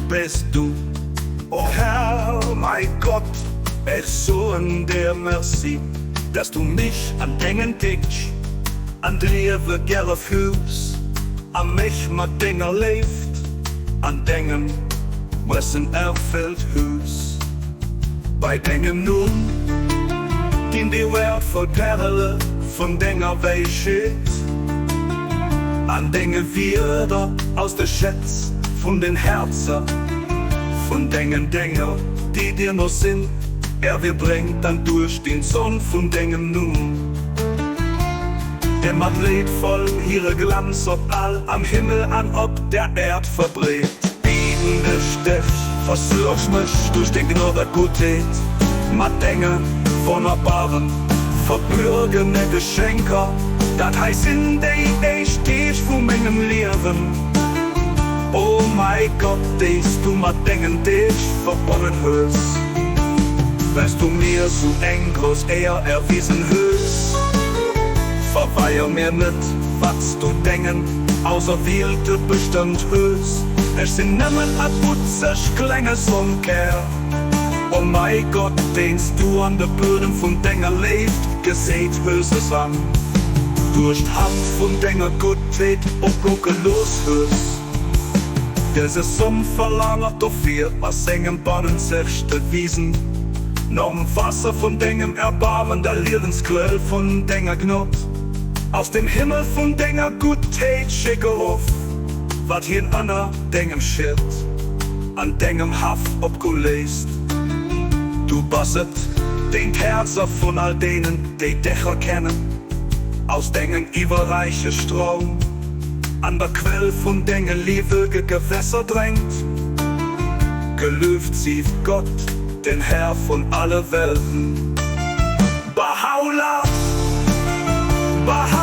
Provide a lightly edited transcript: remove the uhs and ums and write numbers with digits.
Bist du. O Herr, mei Gott, ech soen dir Merci, dass du mech an dengen Deeg an d'Liewe geref hues a mech mat denger Léift an dengem Wëssen erfëllt hues. Bei dengem Numm ginn déi wäertvoll Pärele vun denger Wäisheet an denge Wierder aus de Schätz vun den Häerzer vun dengen Dénger, déi dir no sinn, ervirbréngt an duerch den Sonn vun dengem Numm, der mat leedvoll hire Glanz op all am Himmel an op der Äerd verbreet. Bieden ech dech, versuerg mech duerch deng Gnod a Guttheet mat denge wonnerbaren, verbürgene Geschenker. Dat hei sinn déi éischt Deeg vu mengem Liewen, o mäi Gott, déi s du mat dengen Deeg verbonnen hues, well s du mir sou eng grouss Éier erwisen hues. Verweier mir net, wat s du dengen Auserwielte bestëmmt hues. Ech sinn nëmmen e butzeg klenge Somkär, o mäi Gott, deen s du an de Buedem vun denger Léift geséit hues an duerch d'Hand vun denger Guttheet opgoe gelooss hues. Dëse Som verlaangert dofir a sengem bannenzegste Wiesen nom Waasser vun dengem Erbaarmen, der Liewensquell vun denger Gnod. Aus dem Himmel vun denger Guttheet schéck erof, wat hien ënner dengem Schiet an dengem Haff opgoléisst. Du bass et, deen d'Häerzer vun all deenen, déi dech erkennen, aus dengem iwwerräiche Stroum an der Quell vun denge liewege Gewässer drénkt. Gelueft sief Gott, den Här vun alle Welten. Bahá'u'lláh! Bahá'u'lláh!